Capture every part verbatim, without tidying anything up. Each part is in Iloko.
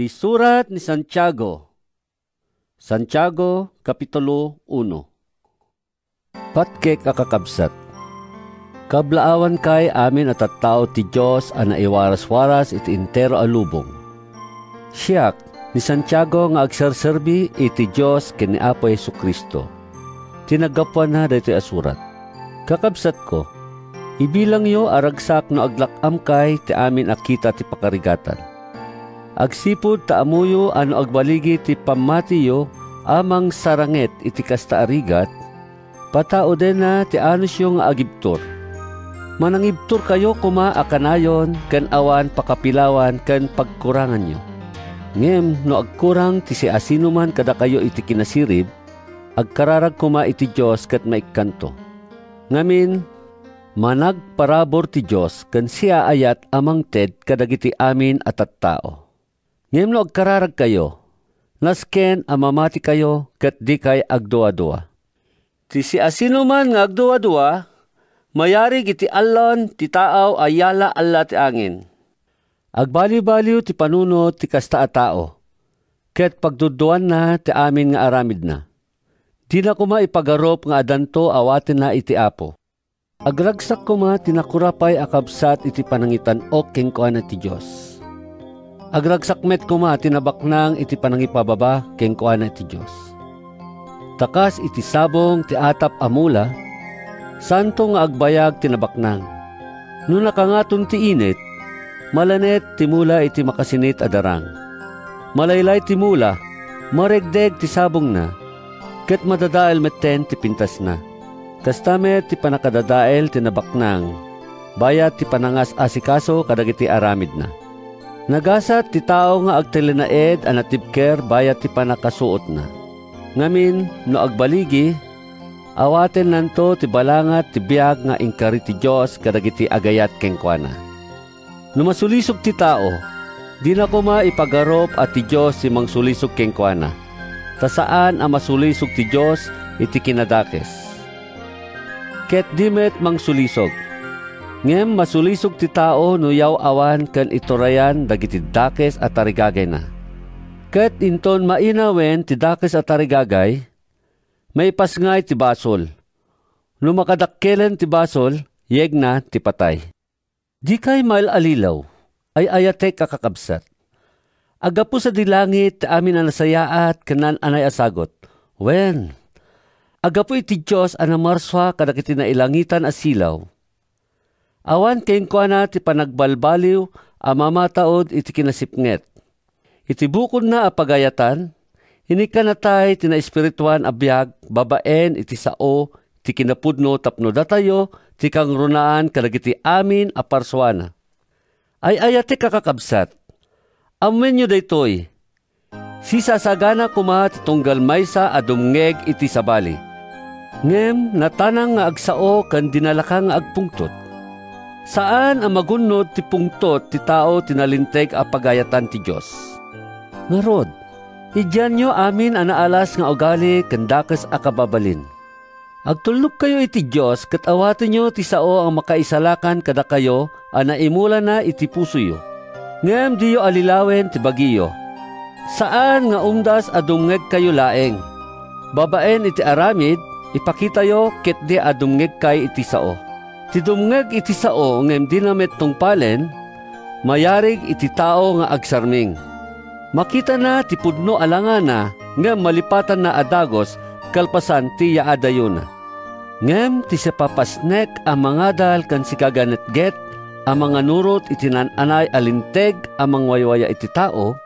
Isurat ni Santiago. Santiago, Kapitulo uno. Patkek a kakabsat, kablaawankay amin a tattao ti Dios a naiwaras-waras iti entero a lubong. Siak, ni Santiago nga agserserbi iti Dios ken ni Apo Jesu-Cristo, ti naggapuanna daytoy a surat. Kakabsatko, ibilangyo a ragsak no aglak-amkay ti amin a kita ti pakarigatan. Agsipud ta ammoyo a no agbaligi ti pammatiyo a mangsaranget iti kasta a rigat, pataodenna ti anusyo nga agibtur. Manangibturkayo koma a kanayon ken awan pakapilawan ken pagkuranganyo. Ngem no agkurang ti siasinoman kadakayo iti kinasirib, agkararag koma iti Dios ket maikkanto. Ngamin, managparabur ti Dios ken siaayat a mangted kadagiti amin a tattao. Ngem no agkararagkayo, nasken a mamatikayo ket dikay agduadua. Ti siasinoman nga agduadua, mayarig iti allon ti taaw a yala alla ti angin. Agbaliwbaliw ti panunot ti kasta a tao, ket pagdudduanna ti amin nga aramidna. Dina koma ipagarup nga adanto awatenna iti Apo. Agragsak koma ti nakurapay a kabsat iti panangitan-ok kenkuana ti Dios. Agragsak met koma ti nabaknang iti panangipababa kenkuana ti Dios. Ta kas iti sabong ti atap a mula, saanto nga agbayag ti nabaknang. No nakangaton ti init, malanet ti mula iti makasinit a darang. Malaylay ti mula, maregdeg ti sabongna, ket madadael metten ti pintasna. Kasta met ti pannakadadael ti nabaknang, bayat ti panangas-asikaso kadagiti aramidna. Nagasat ti tao nga agtalinaed a natibker bayat ti pannakasuotna. Ngamin, no agbaligi, awatennanto ti balangat ti biag nga inkari ti Dios kadagiti agayat kenkuana. No masulisog ti tao, dina koma ipagarup a ti Dios ti mangsulisog kenkuana, ta saan a masulisog ti Dios iti kinadakes. Ket di met mangsulisog. Ngem masulisog ti tao no yaw-awan ken iturayan dagiti dakes a tarigagayna. Ket inton mainawen ti dakes a tarigagay, maipasngay ti basol. No makadakkelen ti basol, yegna ti patay. Dikay mail-alilaw, ay-ayatek a kakabsat. Aggapu sadi langit ti amin a nasayaat ken naan-anay a sagut. Wen, aggapu iti Dios a namarsua kadagiti nailangitan a silaw. Awan kenkuana ti panagbalbaliw a mamataud iti kinasipnget. Iti bukodna a pagayatan, inikkannatay ti naespirituan a biag babaen iti sao ti kinapudno tapno datayo ti kangrunaan kadagiti amin a parsuana. Ay-ayatek a kakabsat, ammoenyo daytoy, sisasagana koma ti tunggal maysa a dumngeg iti sabali. Ngem natanang nga agsao ken dinalaka nga agpungtot. Saan a magunnod ti pungtot ti tao ti nalinteg a pagayatan ti Dios. Ngarud, idianyo amin a naalas nga ugali ken dakes a kababalin. Agtulnogkayo iti Dios ket awatenyo ti sao a makaisalakan kadakayo a naimulana iti pusoyo. Ngem diyo alilawen ti bagiyo. Saan nga umdas a dumngegkayo laeng. Babaen iti aramid, ipakitayo ketdi a dumngegkay iti sao. Ti dumngeg iti sao ngem dina met tungpalen, mayarig iti tao nga agsarming. Makitana ti pudno a langana ngem malipatanna a dagus kalpasan ti yaadayona. Ngem ti sipapasnek a mangadal ken sigaganetget a manganurot iti naan-anay a linteg a mangwaywaya iti tao,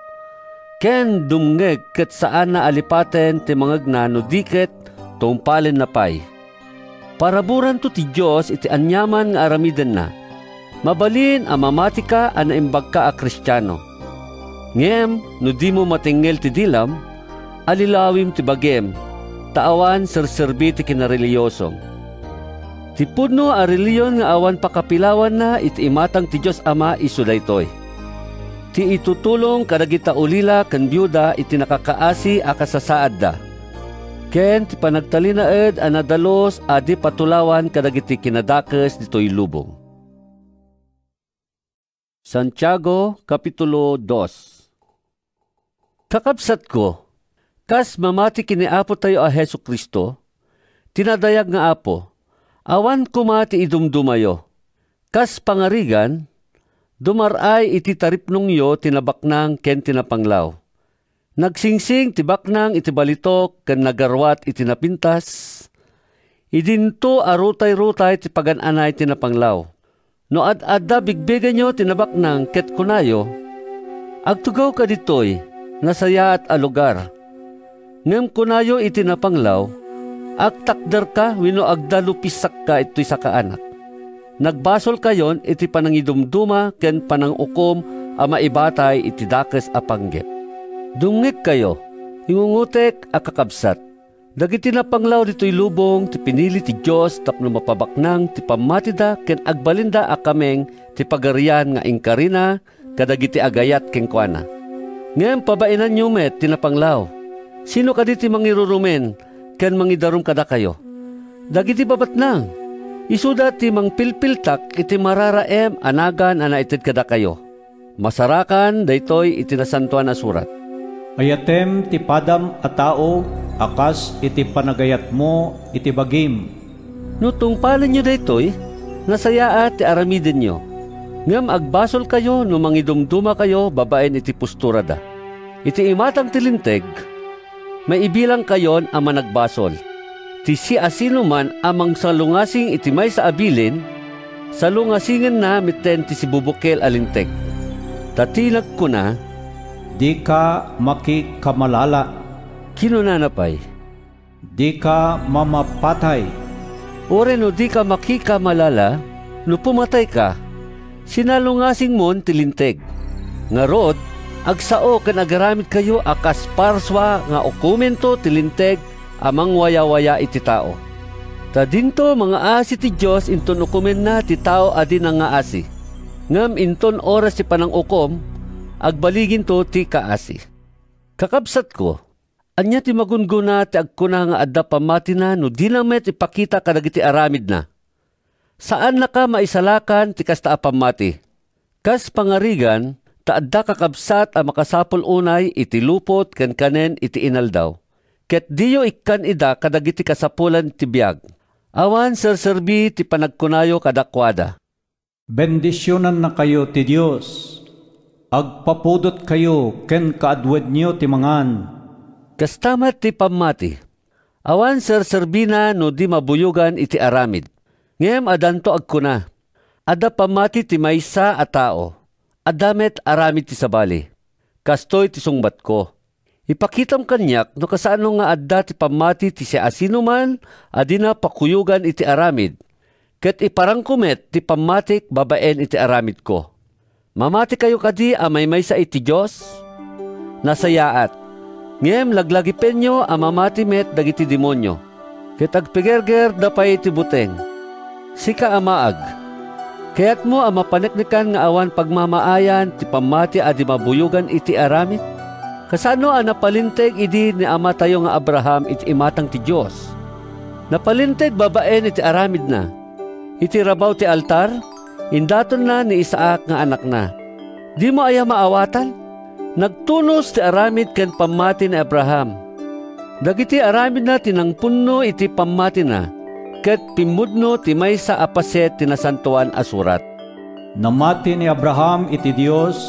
ken dumngeg ket saanna a lipaten ti mangegna no di ket tungpalenna pay. Paraburanto ti Dios iti aniaman nga aramidenna. Mabalin a mamatika a naimbagka a Kristiano. Ngem no dimo matengngel ti dilam, alilawim ti bagim, ta awan serserbi ti kinarelihiosom. Ti pudno a relihion nga awan pakapilawanna iti imatang ti Dios Ama isu daytoy: ti itutulong kadagita ulila ken biuda iti nakakaasi a kasasaadda, ken ti panagtalinaed a nadalus a di patulawan kadagiti kinadakes ditoy lubong. Santiago, Kapitulo dos. Kakabsatko, kas mamati ken ni Apotayo a Jesu-Cristo, ti nadayag nga Apo, awan koma ti idumdumayo. Kas pangarigan, dumar-ay iti taripnongyo ti nabaknang ken ti napanglaw. Nagsingsing ti baknang iti balitok ken nagaruat iti napintas. Idinto a rutay-rutay ti pagan-anay ti napanglaw. No ad-adda bigbigenyo ti nabaknang ket kunayo, "Agtugawka ditoy, nasayaat a lugar." Ngem kunayo iti napanglaw, "Agtakderka wenno agdalupisakka itoy sakaanak." Nagbasolkayon iti panangidumduma ken panangukom a maibatay iti dakes a panggep. Dumngegkayo, ingungotek a kakabsat. Dagiti napanglaw ditoy lubong ti pinili ti Dios tapno mapabaknang ti pammatida ken agbalinda a kameng ti Pagarian nga inkarina kadagiti agayat kenkuana. Ngem pabainanyo met ti napanglaw. Sino kadi ti mangirurumen ken mangidarum kadakayo? Dagiti babatnang, isuda ti mangpilpiltak iti mararaem a nagan a naited kadakayo. Masarakan daytoy iti Nasantoan a Surat: "Ayatem ti padam a tao a kas iti panagayatmo iti bagim." No tungpalenyo daytoy, nasayaat ti aramidenyo. Ngem agbasolkayo no mangidumdumakayo babaen iti posturada. Iti imatang ti Linteg, maibilangkayon a managbasol. Ti siasinoman a mangsalungasing iti maysa a bilin, salungasingenna metten ti sibubukel a Linteg. Ta ti nagkuna, "Dika makikamalala." Kinunana pay, "Dika mamapatay." Uray no dika makikamalala, no pumatayka, sinalungasingmon ti Linteg. Ngarud, agsao ken agaramidkayo a kas parsua nga ukomento ti Linteg a mangwayawaya iti tao. Ta dinto mangaasi ti Dios inton ukomenna ti tao a di nangaasi. Ngem inton oras ti panangukom, agbaliginto ti kaasi. Kakabsatko, ania ti magunggona ti agkuna nga adda pammatina no dina met ipakita kadagiti aramidna? Saannaka maisalakan ti kasta a pammati. Kas pangarigan, ta adda kakabsat a makasapul unay iti lupot ken kanen iti inaldaw, ket diyo ikkan ida kadagiti kasapulan ti biag. Awan serserbi ti panagkunayo kadakuada. Bendisionannakayo ti Dios. Agpapudotkayo ken kaadwenyo ti mangan. Kasta met ti pammati. Awan serserbina no di mabuyogan iti aramid. Ngem addanto agkuna, "Adda pammati ti maysa a tao. Adda met aramid ti sabali." Kastoy ti sungbatko. Ipakitam kaniak no kasano nga adda ti pammati ti siasinoman a dina pakuyogan iti aramid, ket iparangko met ti pammatik babaen iti aramidko. Mamatikayo kadi a maymaysa iti Dios? Nasayaat! Ngem laglagipenyo a mamati met dagiti demonio. Ket agpigergerda pay ti buteng. Sika a maag, kayatmo a mapaneknekan nga awan pagmamaayan ti pammati a di mabuyogan iti aramid? Kasano a napalinteg idi ni amatayo nga Abraham iti imatang ti Dios? Napalinteg babaen iti aramidna. Iti rabaw ti altar, indatonna ni Isaac nga anakna. Dimo aya maawatan? Nagtunos ti aramid ken pammati ni Abraham. Dagiti aramidna ti nangpunno iti pammatina, ket pimmudno ti maysa a paset ti Nasantoan a Surat. Namati ni Abraham iti Dios,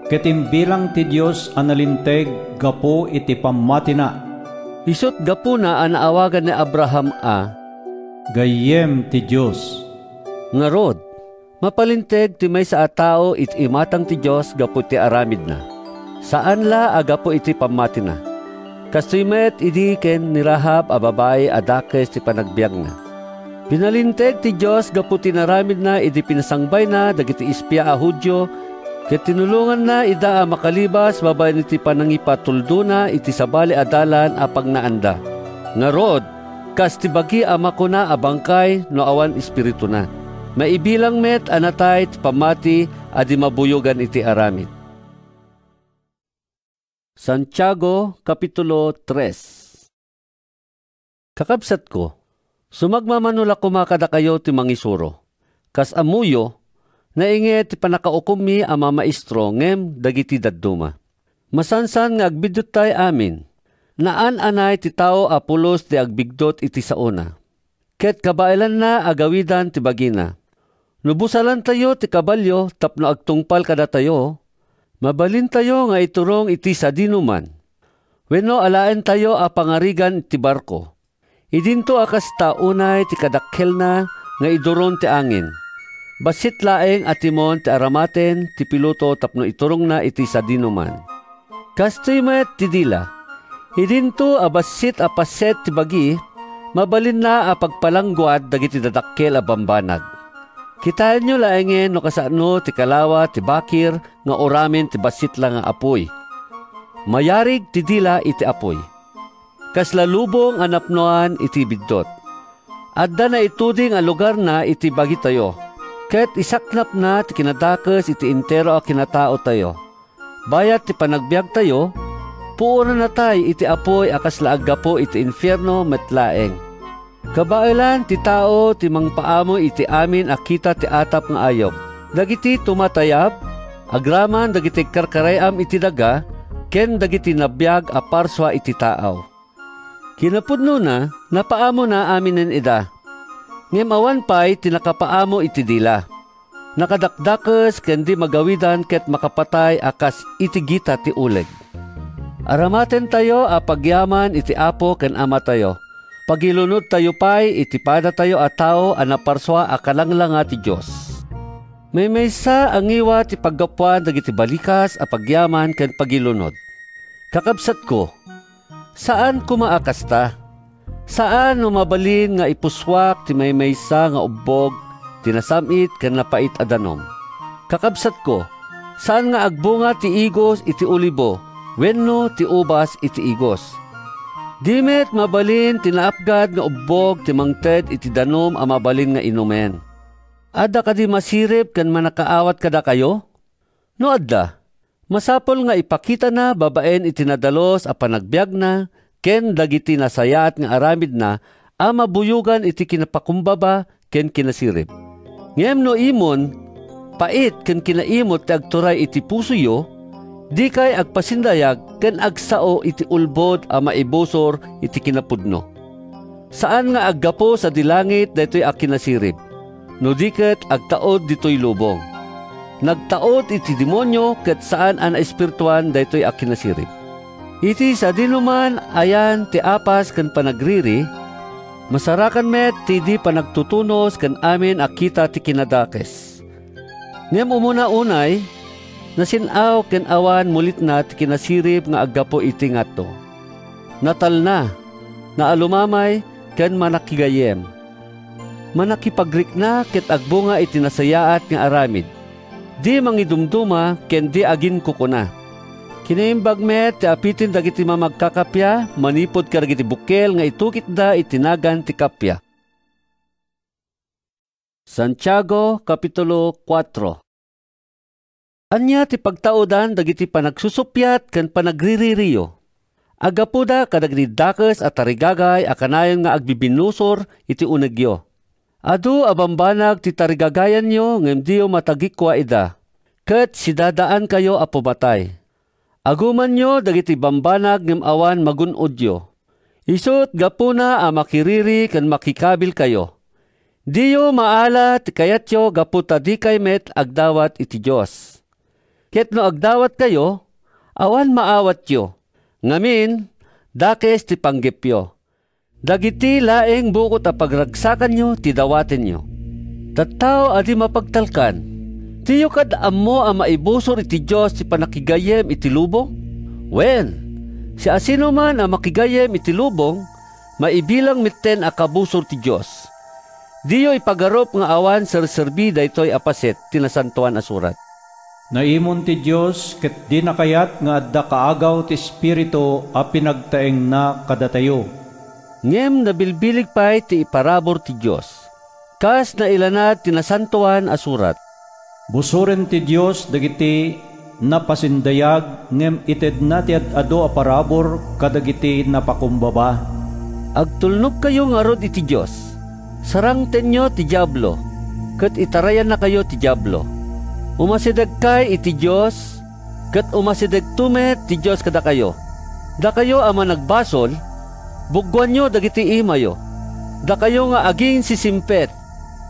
ket imbilang ti Dios a nalinteg gapu iti pammatina. Isut' gapuna a naawagan ni Abraham a, "Gayyem ti Dios." Ngarud, mapalinteg ti maysa a tao iti imatang ti Dios gapu iti aramidna, saan la a gapu iti pammatina. Kastoy met idi ken ni Rahab a babai a dakes ti panagbiagna. Pinalinteg ti Dios gapu ti inaramidna idi pinasangbayna dagiti espia a Judio ket tinulonganna ida a makalibas babaen iti panangipatuldona iti sabali a dalan a pagnaanda. Ngarud, kas ti bagi a makuna a bangkay no awan espirituna. Maibilang met a natay ti pammati a di mabuyogan iti aramid. Santiago, Kapitulo tres. Kakabsatko, sumagmamano la koma kadakayo ti mangisuro. Kas ammoyo, nainget ti pannakaukommi a mamaestro ngem dagiti dadduma. Masansan nga agbiddottay amin. Naan-anay ti tao a pulos ti agbigdot iti saona, ket kabaelanna a gawidan ti bagina. No busalantayo ti kabalio tapno agtungpal kadatayo, mabalintayo nga iturong iti sadinoman. Wenno alaentayo a pangarigan ti barko. Idinto a kasta unay ti kadakkelna nga iduron ti angin. Bassit laeng a timon ti aramaten ti piloto tapno iturongna iti sadinoman. Kastoy met ti dila. Idinto a bassit a paset ti bagi, mabalinna a pagpalangguad dagiti dadakkel a bambanag. Kitaenyo laengen no kasano ti kalawa ti bakir nga uramen ti bassit la nga apuy. Mayarig ti dila iti apuy. Kasla lubong a napnoan iti biddut. Adda naituding a lugarna iti bagitayo, ket isaknapna ti kinadakes iti entero a kinataotayo. Bayat ti panagbiagtayo, puorannatay iti apuy a kasla aggapu iti infierno met laeng. Kabaelan ti tao ti mangpaamo iti amin a kita ti atap nga ayup. Dagiti tumatayab, agraman dagiti agkarkaray-am iti daga, ken dagiti nabiag a parsua iti taaw. Kinapudnona, napaamona aminen ida. Ngem awan pay ti nakapaamo iti dila. Nakadakdakes ken di magawidan ket makapatay a kas iti gita ti uleg. Aramatentayo a pagyaman iti Apo ken Amatayo. Pagilunodtayo pay iti padatayo a tao a naparsua a kalanglanga ti Dios. Maymaysa a ngiwat ti paggapuan dagiti balikas a pagyaman ken pagilunod. Kakabsatko, saan koma a kasta. Saan no mabalin nga ipusuak ti maymaysa nga ubbog ti nasam-it ken napait a danum. Kakabsatko, saan nga agbunga ti igos iti olibo wenno ti ubas iti igos. Di met mabalin ti naapgad nga ubbog ti mangted iti danum a mabalin nga inumen. Adda kadi masirib ken mannakaawat kadakayo? No adda, masapul nga ipakitana babaen iti nadalus a panagbiagna ken dagiti nasayaat nga aramidna a mabuyogan iti kinapakumbaba ken kinasirib. Ngem no imon, pait ken kinaimut ti agturay iti pusoyo, dikay agpasindayag ken agsao iti ulbod a maibusor iti kinapudno. Saan nga aggapu sadi langit daytoy a kinasirib, no di ket agtaud ditoy lubong. Nagtaud iti demonio ket saan a naespirituan daytoy a kinasirib. Iti sadinoman a yan ti apas ken panagriri, masarakan met ti di panagtutunos ken amin a kita ti kinadakes. Ngem umuna unay, nasin-aw ken awan mulitna ti kinasirib nga aggapu iti ngatto. Natalna, naalumamay, ken manakigayyem. Manakipagrikna ket agbunga iti nasayaat nga aramid. Di mangidumduma ken di aginkukuna. Kinaimbag met ti apiten dagiti mamagkakappia manipud kadagiti bukel nga itukitda iti nagan ti kappia. Santiago, Kapitulo kuatro. Ania ti pagtaudan dagiti panagsusuppiat ken panagriririyo? Aggapuda kadagiti dakes a tarigagay a kanayon nga agbibinnusor iti unegyo. Adu a bambanag ti tarigagayanyo ngem diyo matagikua ida, ket sidadaankayo a pumatay. Agumanyo dagiti bambanag ngem awan magun-odyo. Isut' gapuna a makiriri ken makikabilkayo. Diyo maala ti kayatyo gapu ta dikay met agdawat iti Dios. Ket no agdawatkayo, awan maawatyo. Ngamin, dakes ti panggepyo. Dagiti laeng bukot a pagragsakanyo ti dawatenyo. Tattao a di mapagtalkan, diyo kad ammo a maibusor iti Dios ti pannakigayyem iti lubong? Wen, siasinoman a makigayyem iti lubong, maibilang metten a kabusor ti Dios. Diyo ipagarup nga awan serserbi daytoy a paset ti Nasantoan a Surat. Naimon ti Dios ket dina kayat nga adda kaagaw ti Espiritu a pinagtaengna kadatayo. Ngem nabilbileg pay ti iparabur ti Dios, kas nailanad ti Nasantoan a Surat. Busoren ti Dios dagiti napasindayag, ngem itedna ti ad-adu a parabur kadagiti napakumbaba. Agtulnogkayo ngarud iti Dios. Sarangtenyo ti Diablo, ket itarayannakayo ti Diablo. Umasidegkay iti Dios, ket umasidegto met ti Dios kadakayo. Dakayo a managbasol, buggoanyo dagiti imayo. Dakayo nga aginsisimpet,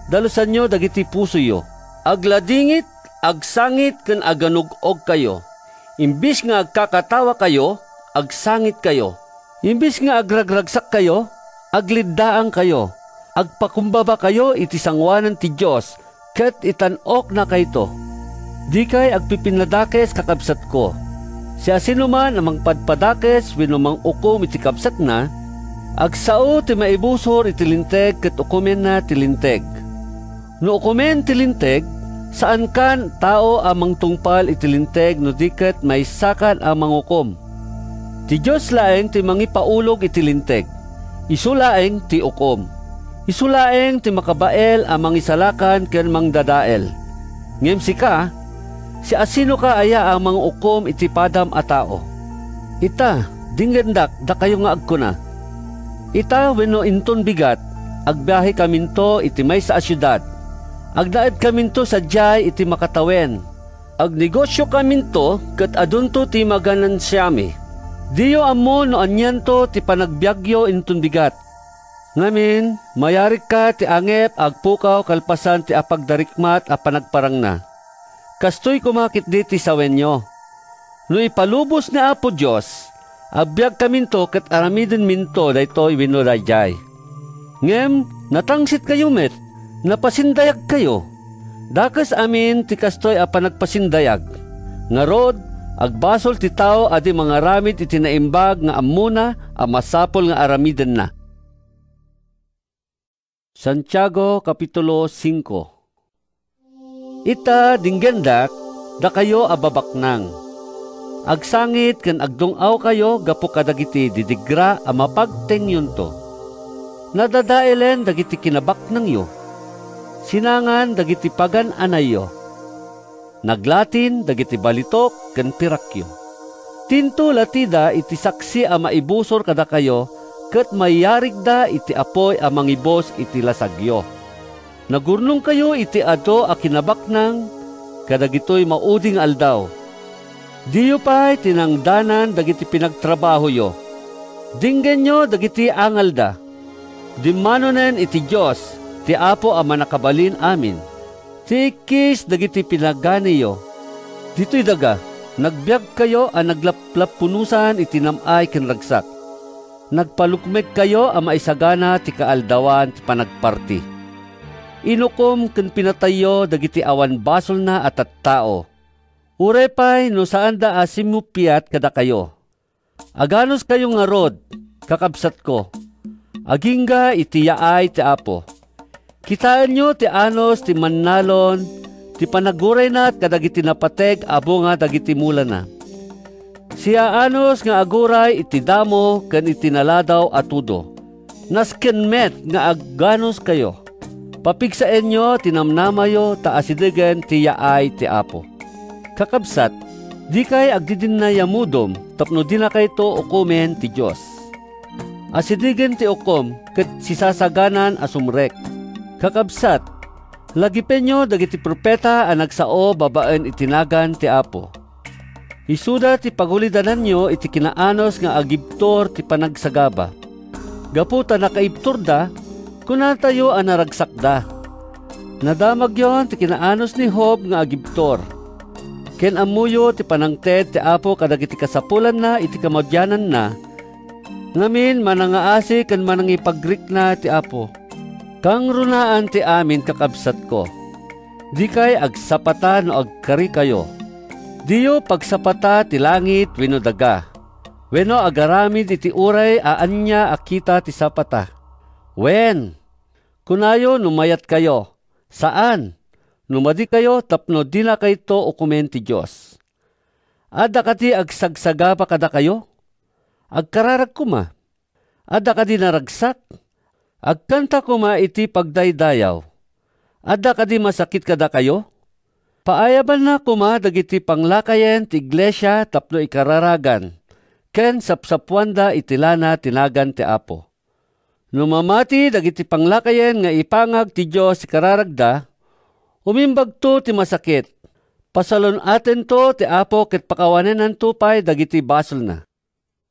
dalusanyo dagiti pusoyo. Agladingit, agsangit ken aganug-ogkayo. Imbes nga agkakatawakayo, agsangitkayo. Imbes nga agragragsakkayo, agliddaangkayo. Agpakumbabakayo iti sangoanan ti Dios ket itan-oknakayto. Dikay agpipinnadakes, kakabsatko. Siasinoman a mangpadpadakes wenno mangukom iti kabsatna, agsao ti maibusor iti Linteg ket ukomenna ti Linteg. No ukomen ti Linteg, saankan tao a mangtungpal iti Linteg no di ket maysakan a mangukom. Ti Dios laeng ti mangipaulog iti Linteg. Isu laeng ti ukom. Isu laeng ti makabael a mangisalakan ken mangdadael. Ngem sika, siasinoka aya a mangukom iti padam a tao? Ita, dinggendak dakayo nga agkuna, "Ita wenno inton bigat, agbiahekaminto iti maysa a siudad. Agnaedkaminto sadiay iti makatawen. Agnegosiokaminto ket adunto ti maganansiami." Diyo ammo no anianto ti panagbiagyo inton bigat. Ngamin, mayarigka ti angep a agpukaw kalpasan ti apagdarikmat a panagparangna. Kastoy koma ketdi ti sawenyo. No ipalubos ni Apo Dios, agbiagkaminto ket aramidenminto daytoy wenno daydiay. Ngem natangisitkayo met, napasindayagkayo. Dakes amin ti kastoy a panagpasindayag. Ngarud, agbasol ti tao a di mangaramid iti naimbag nga ammona a masapul nga aramidenna. Santiago, Kapitulo singko. Ita, dinggendak, dakayo a babaknang. Agsangit ken agdung-awkayo gapu kadagiti didigra a mapagtengyonto. Nadadaelen dagiti kinabaknangyo. Sinangan dagiti pagan-anayyo. Naglatin dagiti balitok ken pirakyo. Tinto latida iti saksi a maibusor kadakayo ket mayarigda iti apuy a mangibus iti lasagyo. Nagurnongkayo iti adu a kinabaknang kadagitoy maudi nga aldaw. Diyo pay tinangdanan dagiti pinagtrabahoyo. Dinggenyo dagiti angalda. Dimmanonen iti Dios, ti Apo a Mannakabalin-amin. Ti ikkis dagiti pinaganiyo. Ditoy daga, nagbiagkayo a naglaplappunosan iti nam-ay ken ragsak. Nagpalukmegkayo a maisagana ti kaaldawan ti panagparti. Inukom ken pinatayyo dagiti awan basolna a tattao. Uray pay no saanda a simmupiat kadakayo. Aganuskayo ngarud, kakabsatko, agingga iti yaay ti Apo. Kitaenyo ti anus ti mannalon ti panagurayna kadagiti napateg a bunga dagiti mulana. Siya anus nga aguray iti damo ken iti naladaw a tudo. Nasken met nga aganuskayo. Papigsaenyo ti namnamayo ta asidegen ti yaay ti Apo. Kakabsat, dikay agdidinnayamudom tapno dinakayto ukomen ti Dios. Asidegen ti ukom ket sisasaganan a sumrek. Kakabsat, lagipenyo dagiti profeta a nagsao babaen iti nagan ti Apo. Isuda ti pagulidananyo iti kinaanus nga agibtur ti panagsagaba. Gapu ta nakaibturda, kunatayo a naragsakda. Nadamagyon ti kinaanus ni Job nga agibtur. Ken ammoyo ti panangted ti Apo kadagiti kasapulanna iti kamadiananna, ngamin manangaasi ken manangipagrikna ti Apo. Kangrunaan ti amin, kakabsatko. Dikay agsapata no agkarikayo. Diyo pagsapata ti langit wenno daga, wenno agaramid iti uray a ania a kita ti sapata. Wen, kunayo no mayatkayo, saan, no madikayo tapno dinakayto ukomen ti Dios. Adda kadi agsagsagaba kadakayo? Agkararag koma. Adda kadi naragsak? Agkanta koma iti pagdaydayaw. Adda kadi masakit kadakayo? Paayabanna koma dagiti panglakayen ti iglesia tapno ikararagan ken sapsapuanda iti lana ti nagan ti Apo. No mamati dagiti panglakayen nga ipangag ti Dios ti kararagda, umimbagto ti masakit. Pasalun-atento ti Apo ket pakawanennanto pay dagiti basolna.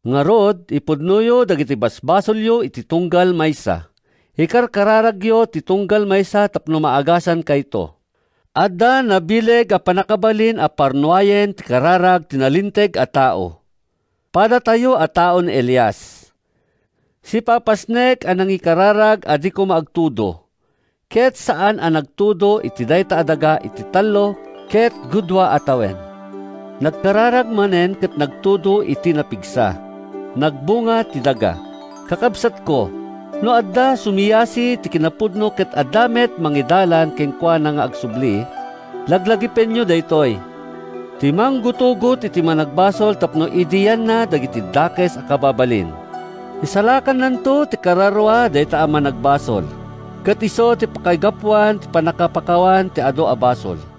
Ngarud, ipudnoyo dagiti basbasolyo iti tunggal maysa. Ikarkararagyo ti tunggal maysa tapno maagasankayto. Adda nabileg a pannakabalin a parnuayen ti kararag ti nalinteg a tao. Padatayo a tao ni Elias. Sipapasnek a nangikararag a di koma agtudo, ket saan a nagtudo iti dayta a daga iti tallo ket gudua a tawen. Nagkararag manen ket nagtudo iti napigsa. Nagbunga ti daga. Kakabsatko, no adda sumiyasi ti kinapudno ket adda met mangidalan kenkuana nga agsubli, laglagipenyo daytoy. Ti manggutugot iti managbasol tapno idiyanna dagiti dakes a kababalin. Isalakannanto ti kararua dayta a managbasol, ket isu ti pakaigapuan ti pannakapakawan ti adu a basol.